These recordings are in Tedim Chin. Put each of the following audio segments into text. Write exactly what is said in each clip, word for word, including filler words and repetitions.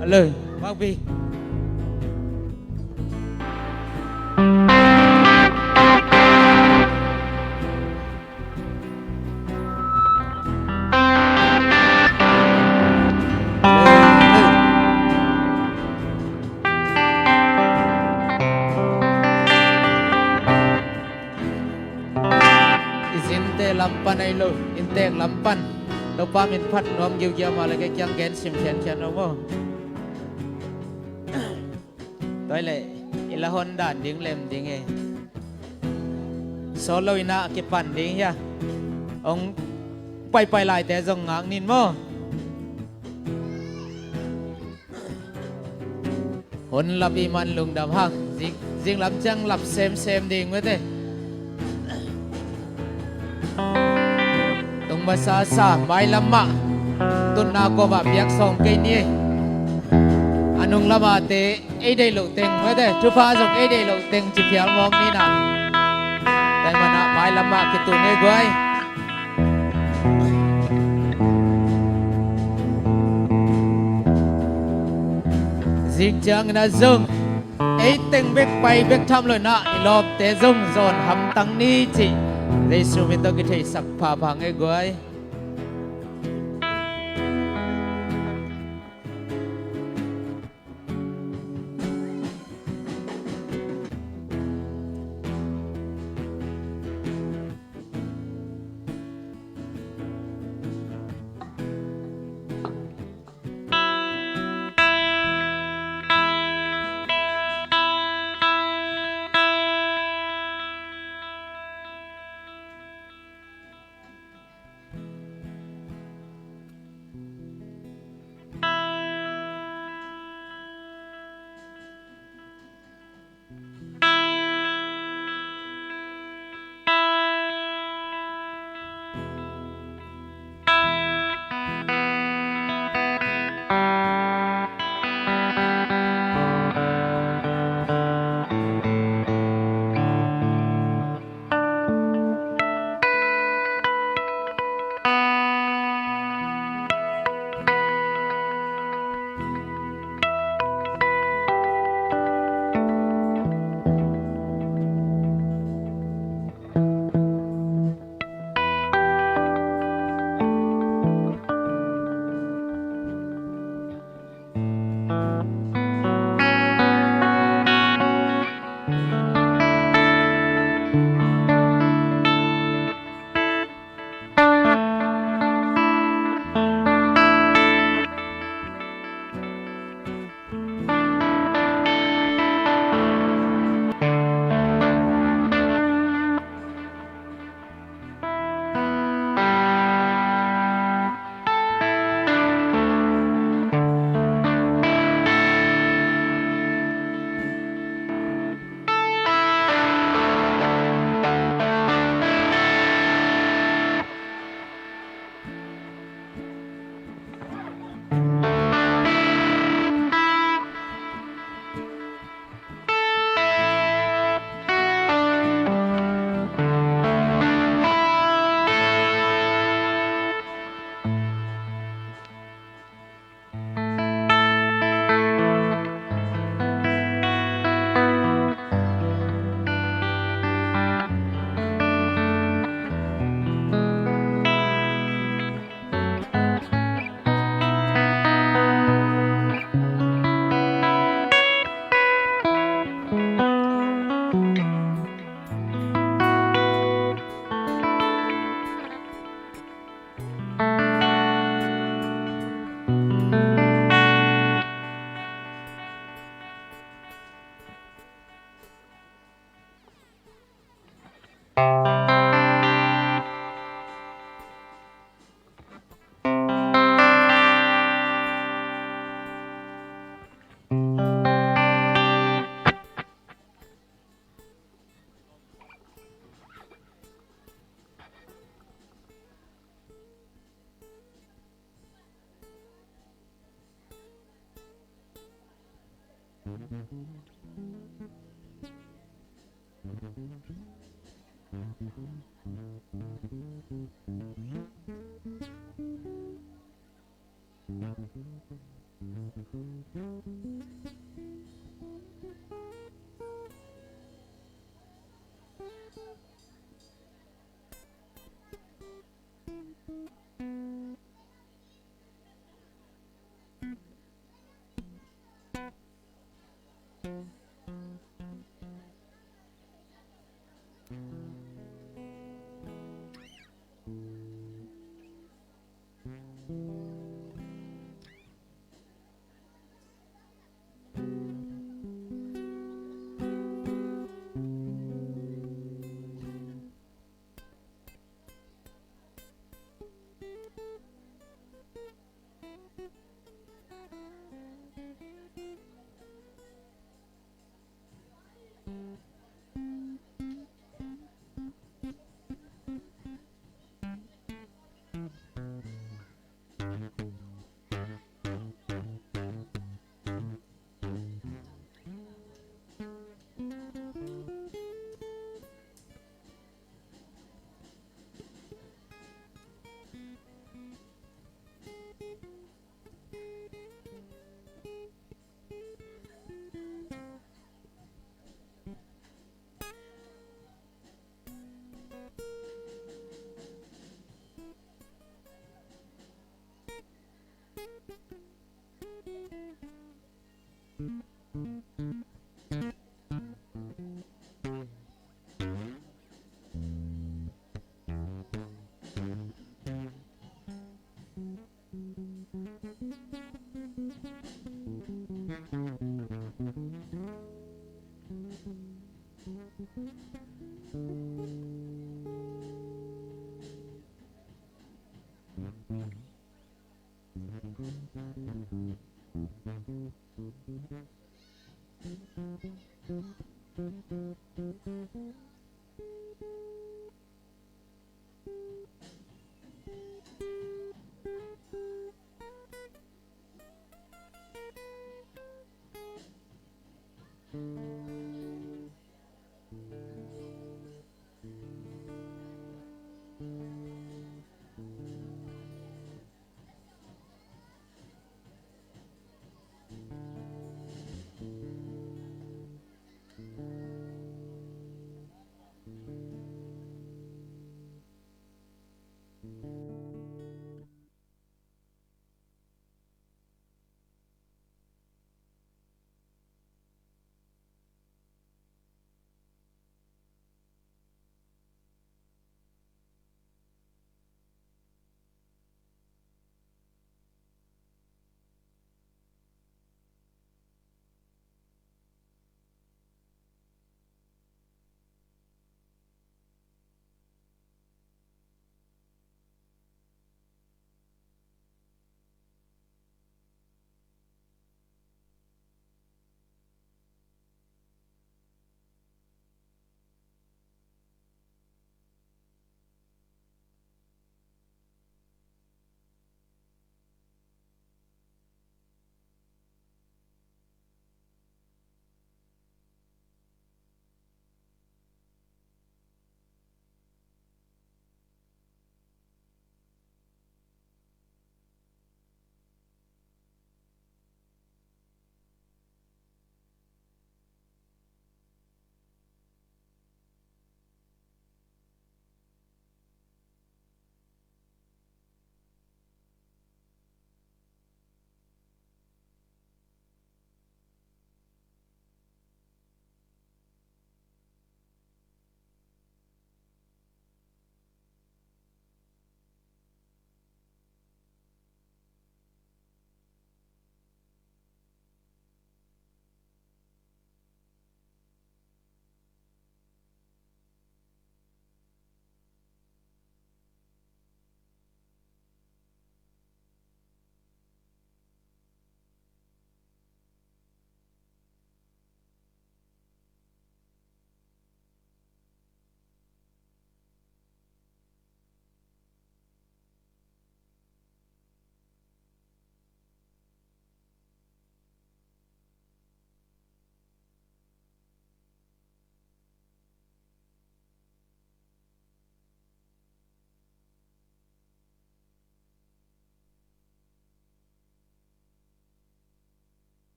Hello, Mark B. I zinte lam pan ahi lo, inntek lam pan Topa min phat nuam giugiau mah leh kei kiang gen sim khiankhian lo maw? Tua hi leh i la hon dan ding lem ding e. Solo in ah kipan ding hi a. Hong paipai laite zong ngak nin maw? Hun lap i man lungdam hang. Zing, zing lam ciang lap semsem ding mete. Tung masa sa, mailam mah. Tunna kawmah piak sawm kei ni. A nung lamah te ei deih loh teng mete. Thupha zong ei deih loh teng ci phial mawk ni na. Tua hi manah mailam mah kitun ei guai. Zing ciangin ah zong ei teng bek pai bek tham lo in ah i lawmte zong zawn hamtang ni cih Jesu min tawh kitheisak phapha ngei guai.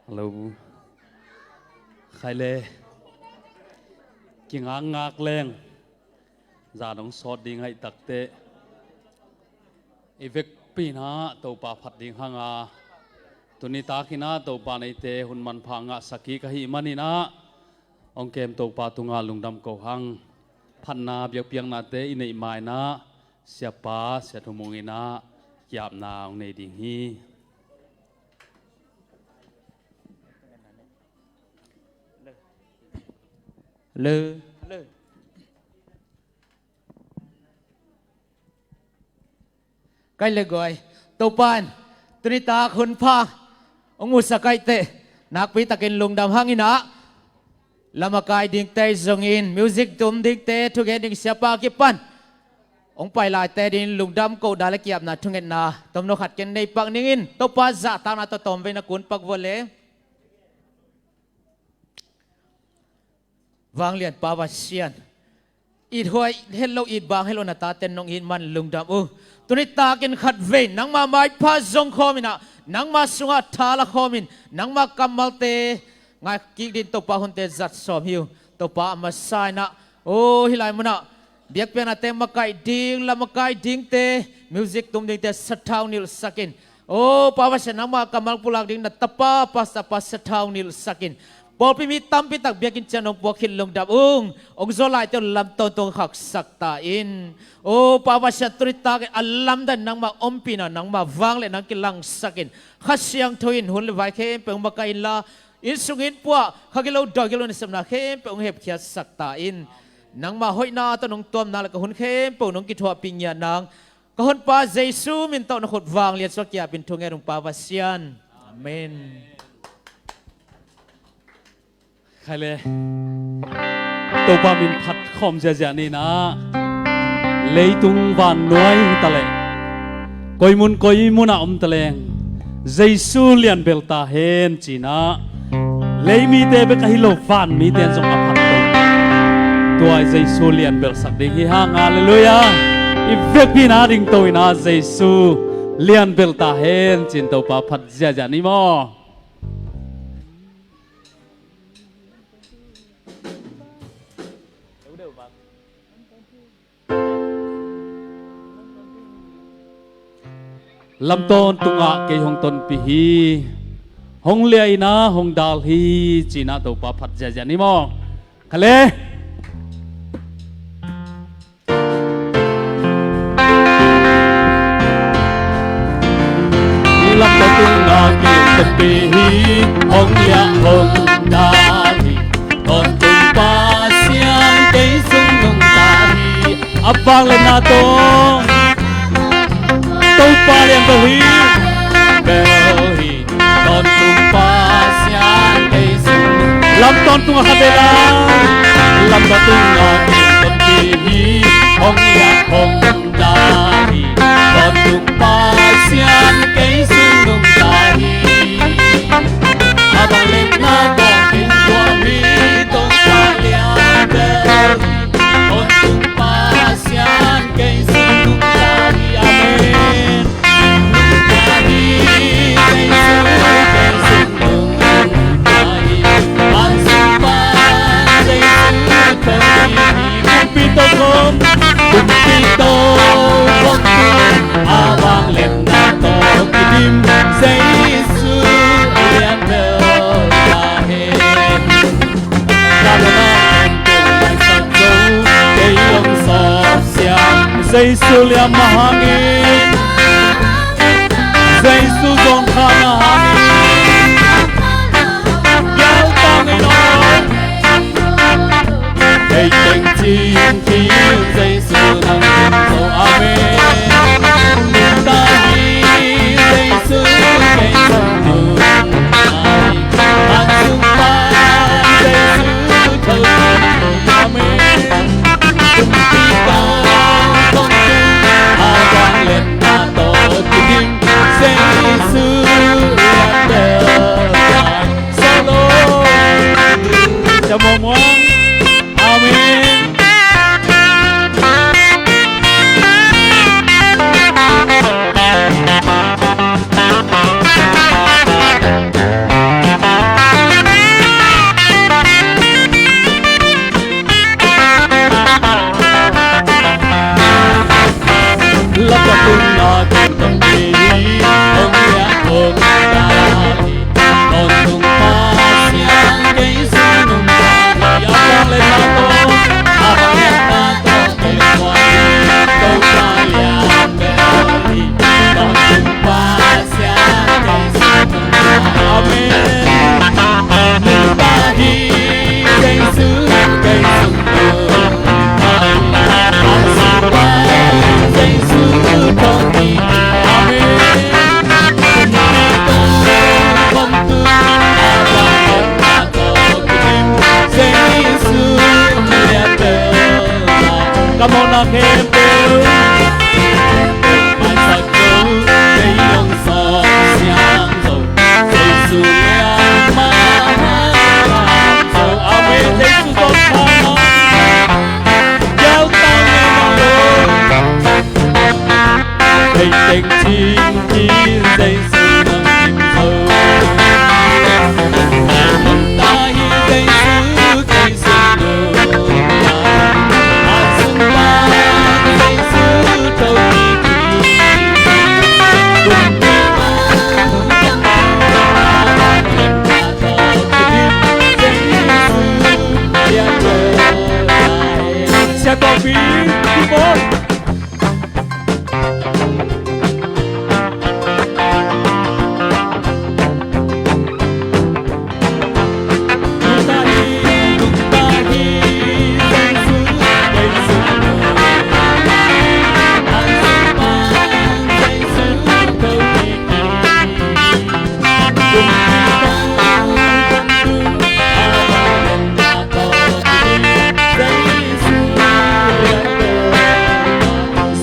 Hello. Khai le. Kingakngak leng. Zan hong sawt ding ahih takteh, i vekpi-in ah Topa phat ding hang a, tuni takin ah Topa in eite hun manpha ngahsak kik ahih manin ah, hong kem Topa tungah lungdam ko hang. Phatna biakpiaknate i neih ma-in ah, Siapa, Sia Thu Mung in ah ki-apna hong nei ding hi. Hello. Kai le guai, Topa in tuni tak hun pha hong musak ahih teh, nakpi takin lungdam hang in ah, lam a kai dingte zongin, music tum dingte, thugen ding siapa kipan hong pai laite dingin lungdam kohna le ki-apna thungetna tomno khat ken nei pak ning in, Topa zahtakna tawh tawmvei na kun pak vua le. Vanglian Pa Pasian, it huai het lo, it bang het lo na taten nong it man lungdam ung. Tuni takin khatvei nangma maipha zong khawm in ah, nangma sungah tha la khawm in, nangma kammalte ngai kik dingin Topa hunte zat sawm hi ung. Topa, a masa in ah, aw, hih lai munah biakpiaknate makaih ding, lam a kai dingte, music tum dingte sathau nilhsak in. Aw Pa Pasian, nangma kammal pulak ding na tapa, pastor pa sathau nilhsak in. Pawlpi mi tampi tak biakinn ciang hong puak khit lungdam ung. Hong zo laite uh lam tawntung khaksak ta in. Aw Pa Pasian, tuni takin a lamdang nangma ompihna, nangma vangliatna hong kilangsak in. Kha Siangtho in hun le vai khempeuh hong makaih inla, inn sung inn pua, kha gilo dawi gilo nasepna khempeuh hong hepkhiatsak ta in. Nangma hoihna tawh nong tuamna le ka hun khempeuh nong kithuahpih ngiat nang, ka Honpa Jesu min tawh na khut vanglian sungah ki-apin thungen ung Pa Pasian. Amen. Khai le. Topa min phat khawm ziahziah ni in ah, leitung vannuai hi ta leh, koi mun koi munah om ta leng, Jesu lianbel ta hen ci-in ah, lei mite bek ahi lo, van mite in zong a phat tawh, tua Jesu lianbelsak ding hi hang. Halleluiah. I vekpi-in ah dingto in ah, Jesu lianbel ta hen ci-in Topa phat ziahziah ni maw. Lam tawntungah kei hong tonpih hi, hong liah in ah hong dal hi ci-in ah Topa phat ziahziah ni maw. Khai le. Lam tawntungah kei hong tonpih hi, hong liah hong dal hi, Tawntung Pasian kei sung nungta hi. A vangliatna tawh Topa lianbel hi, bel hi. Tawntung Pasian kei sung. Lam tawntungah khatvei la. Lam tawntungah kei hong tonpih hi, hong liah hong dal hi, Tawntung Pasian kei sung nungta hi. A vangliatna tawh kei hong tuam hi, Topa lianbel hi, Tawntung Pasian kei sung nungta hi. Amen. Jesu lian mah hangin, Jesu zong kha mah hangin, gial tangin om. Kei teng cing cing Jesu nang zo. Amen. Nungta hi Jesu, kei zong nungta hi. An sung pan Jesu tho hi. Amen. Kumpi tawh tawh a vangliatna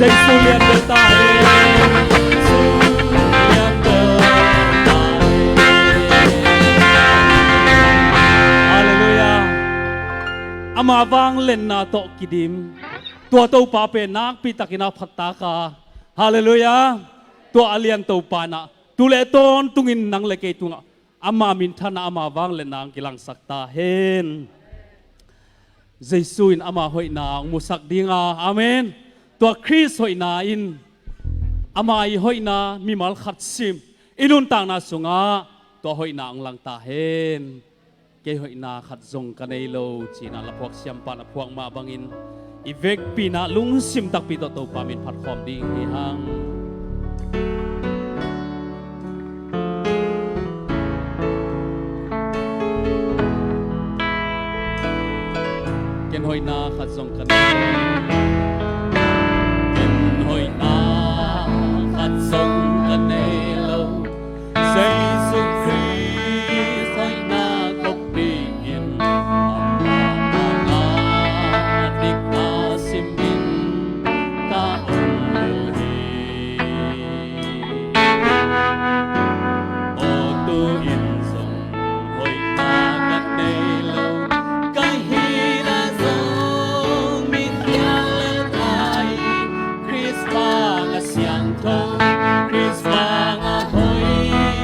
Jesu lian bel ta hen. Jesu lian bel ta hen. Halleluiah. Ama vangliatna tawh kidim. Tua Topa pen nakpi takin a phat taka. Halleluiah. Tua a lian Topa in ah tu le tawntungin nang le kei tungah ama minthanna, ama vangliatna hong kilangsak ta hen. Jesu in ama hoihna hong musak ding a, amen. Tua Khrist hoihna in ama ii hoihna mimal khat sim i nuntakna sungah tua hoihna hong lang ta hen. Kei hoihna khat zong ka nei lo ci-in ah laphuak siampa in a phuak mah bangin i vekpi in ah lungsim takpi tawh Topa min phat khawm ding hi hang. Ken hoihna khat zong ka nei lo. Ken hoihna khat zong ka nei lo. Jesu Khrist hoihna kop dingin amah bangin dikna simin ka om lo hi. Aw, tu-in zong hoihna ka nei lo, ka hihna zong mi khial lel ka hi. Khrist bang a siangtho, Khrist bang a hoih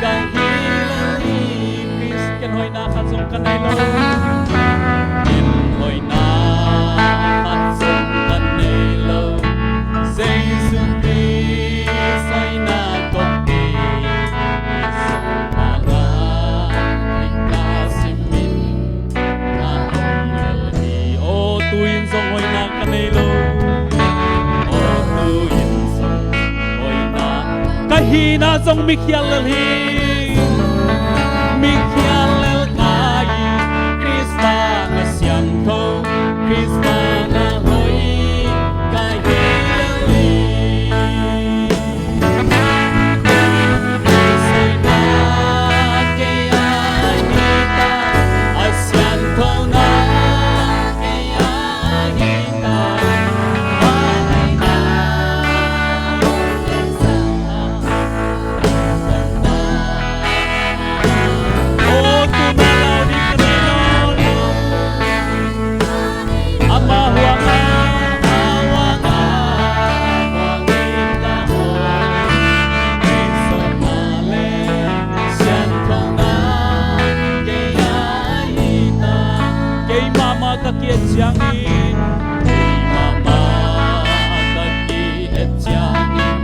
ka hi lo hi. Khrist, ken hoihna khat zong ka nei lo. Ken hoihna khat zong ka nei lo. Jesu Khrist hoihna kop ding Jesu bang a dikna simin ka om lo hi. Aw, tu-in zong hoihna ka nei lo. Aw, tu-in zong hoihna, ka hihna zong mi khial lel hi. Mi khial lel ka hi. Khrist bang a siangtho, Khrist bang a hoih ka hi lo hi. Ama huang a, ama huang a, huang in ka om. Kei sawm na le siangthona kei a hi ta. Kei mahmah ka ki-et ciangin, kei mahmah ka ki-et ciangin,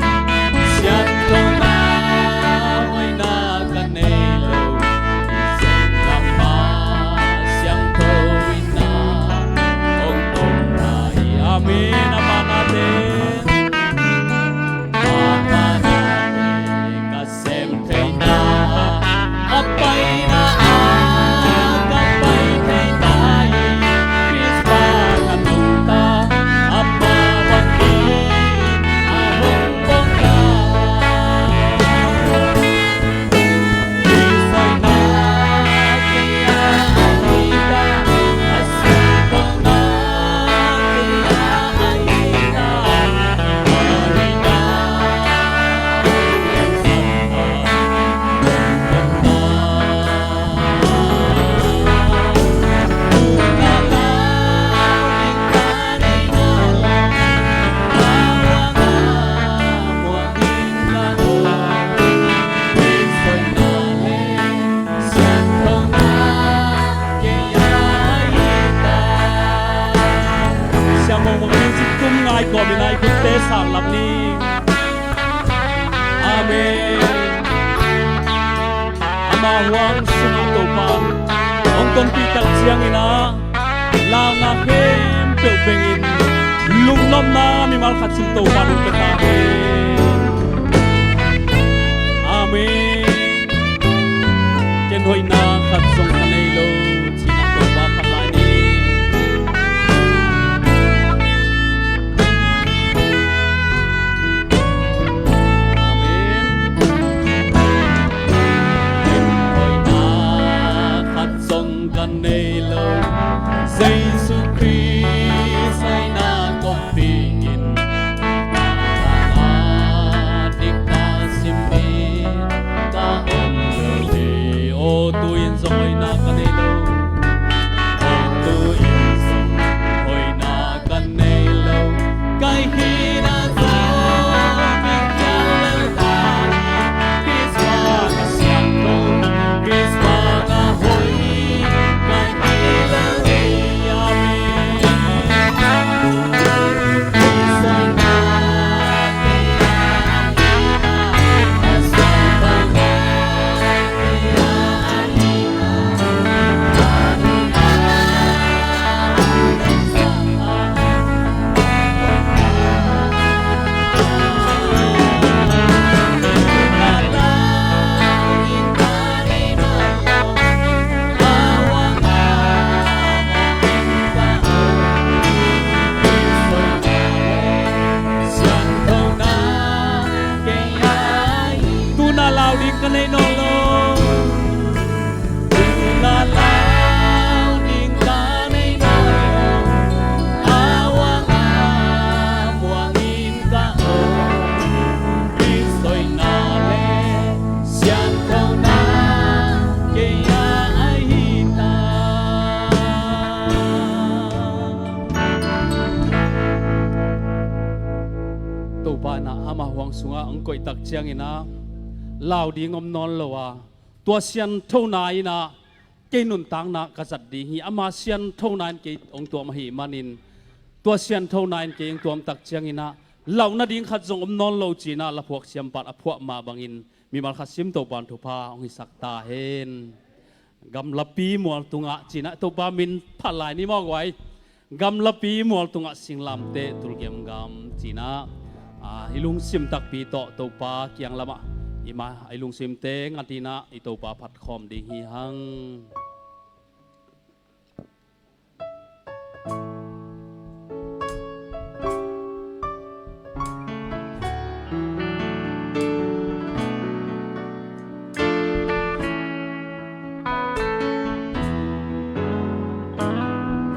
siangthona hoihna ka nei lo. Lamah siangtho in a hong om na hi. Amen. A manate, a manate ka sem theihna, a paina a ka pai theihna hi. Khrist bang a nungta, amah bangin a hong bawlna. Siangmong mong music tum ngai kawmin a i khutte sang lam ni. Amen. Ama huang sungah Topa hong tonpih tak ciangin a, launa khempeuh bengin lungnopna mimal khat sim Topa hong pia ta hen. Amen. Ken hoihna khat zong ka nei lo, cihna Topa phat lai ni. Amen. Lau ding ka nei nawn lo. Tu-in ah lau ding ka nei nawn lo. A uang a muang in ka om. Khrist hoihna le sianthona kei a ahi ta. Topa in ah ama huang sungah hong koih tak ciangin ah lau ding om nawn lo a, tua sianthona in ah kei nuntakna ka zat ding hi, ama sianthona in kei hong tuam ahih manin, tua sianthona in kei hong tuam tak ciangin ah lauh nading khat zong om nawn lo ci-in ah laphuak siampa in a phuah mah bangin mimal khat sim Topa in thupha hong hisak ta hen. Gamlapi mual tungah ci-in ah Topa min phat lai ni maw guai. Gamlapi mual tungah singlamteh tulgem gam ci-in ah, ah, i lungsim takpi tawh Topa kiang lamah i ma, i lungsimte ngat in ah i Topa phat khawm ding hi hang.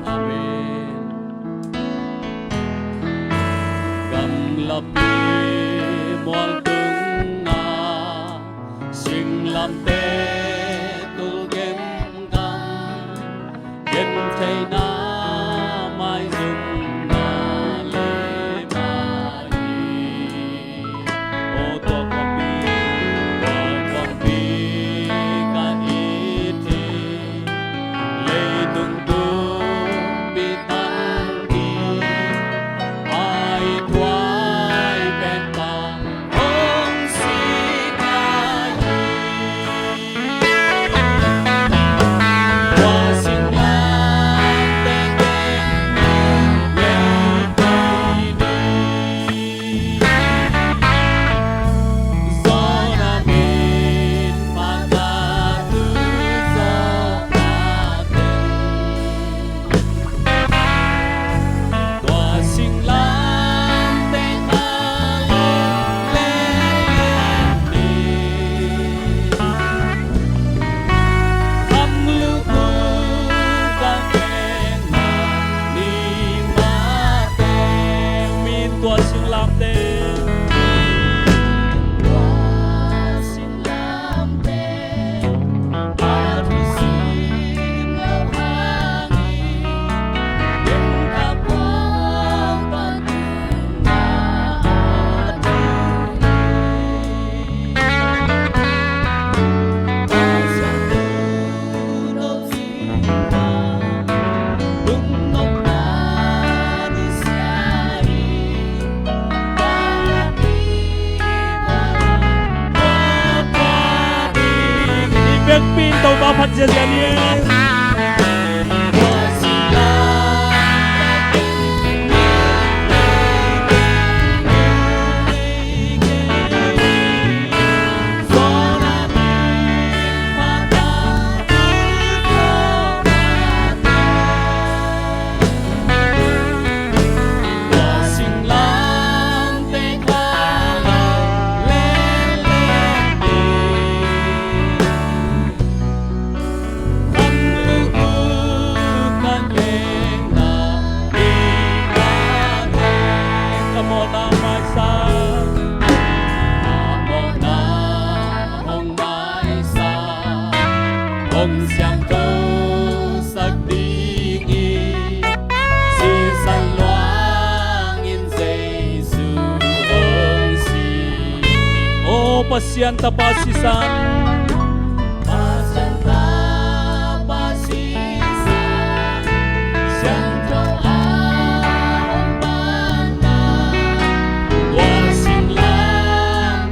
Amen. Gamlapi mual tungah singlamteh tulgem gam, gentheihna maizumna lem ahi. Aw tua khuapi, tua khuapi ka it hi. Leitung buppi tangki a i thuai pen bang hong si ka hi. Tua singlamteh kha lem lem ni. Kham lukhu ka keng mah ni mah teng. Min tua singlamteh. Tua singlamteh. I vekpi in Topa phat ziahziah ni. Hong siangthosak ding hi, sisan luangin Jesu hong si. O Pasian Tapa sisan. Pasian Tapa sisan, siangtho a hong panna, tua singlam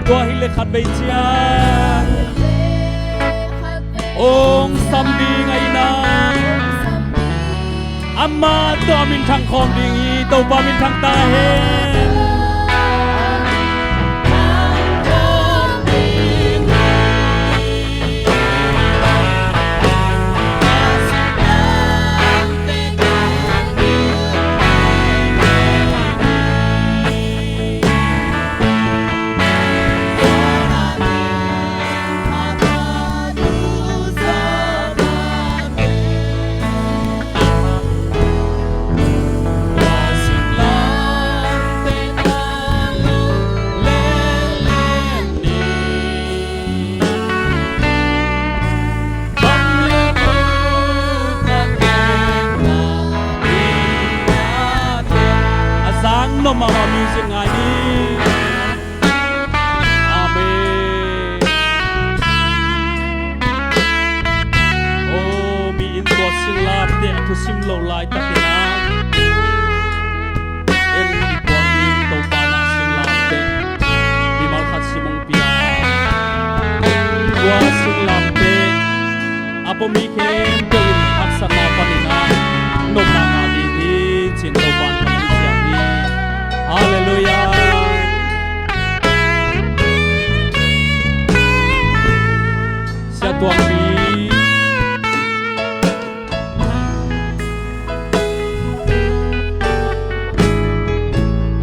Tua hileh khatvei ciang hong sam ding ahihna, amah tawh a minthang khawm ding hi. Topa minthang ta hen. A sang nop mahmah music ngai ni. Amen. O, mi in tua singlamteh a thusim loh laitakin ah, en i puak ding Topa na singlamteh mimal khat sim hong pia. Tua singlamteh a pua mi khempeuh in haksatna panin ah nopna ngah ding hi, ci-in Topa in hong ciam hi. Halleluiah. Sia Tuangpi.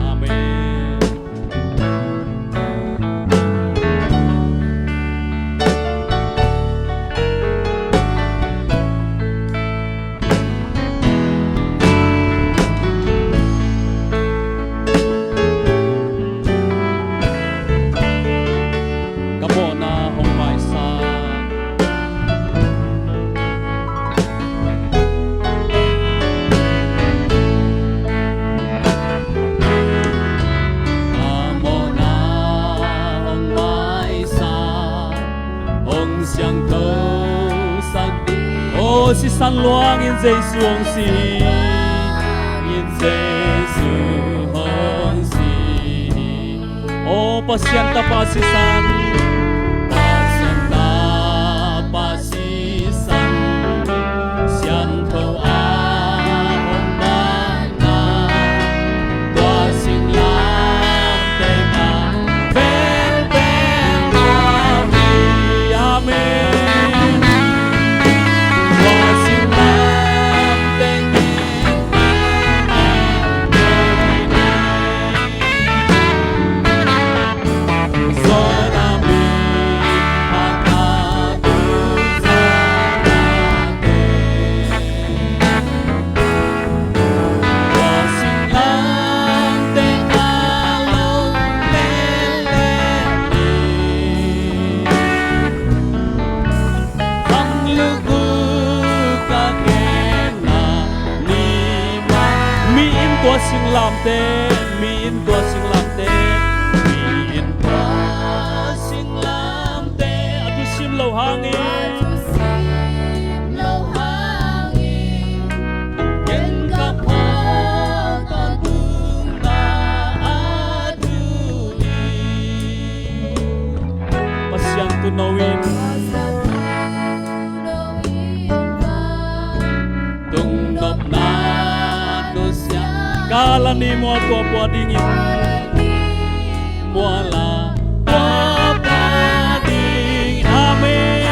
Amen. Ka mawhna hong maisak. Ka mawhna hong maisak, hong siangthosak ding. O, sisan luangin Jesu hong si hi. In Jesu hong si hi. O, Pasian Tapa sisan. Pasian Tapa sisan, siangtho a hong maina, tua singlamteh ah bengteng mawh hi. Amen. Tua singlamteh Mi in tua singlamteh, mi in tua singlamteh, mi in tua singlamteh a thusim loh hangin, a thusim loh hangin, ken ka phawk tawh tungah a thu hi. Pasian tuuno in, Pasian tuuno in, tung nopna nusia. Kal a ni mual tua pua dingin, mual a tua pua ding. Amen.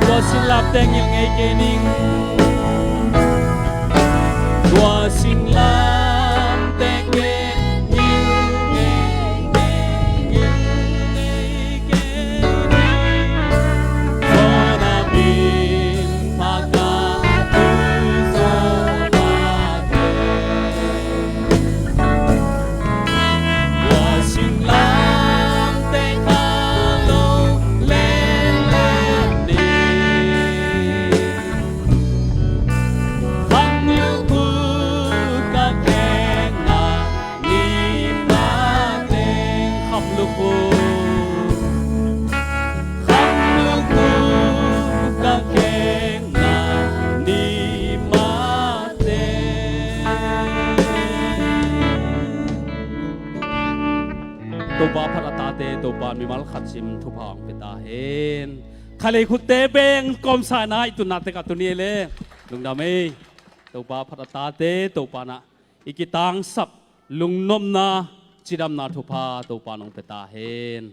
Tua singlamteh ngilh ngei kei ning. Tua singlamteh ngilh ngei, ngilh ngei, ngilh ngei kei ning. Tua na min pha ka tu zo ma te. Topa phat a tate Topa mimal khat sim thupha hong pia ta hen. Khailei khutte beng kawmsa-in ah i tunna tek ah tuni le lungdam ei. Topa phat a tate Topa in ah i kitangsap lungnopna, cidamna thupha Topa in hong pia ta hen.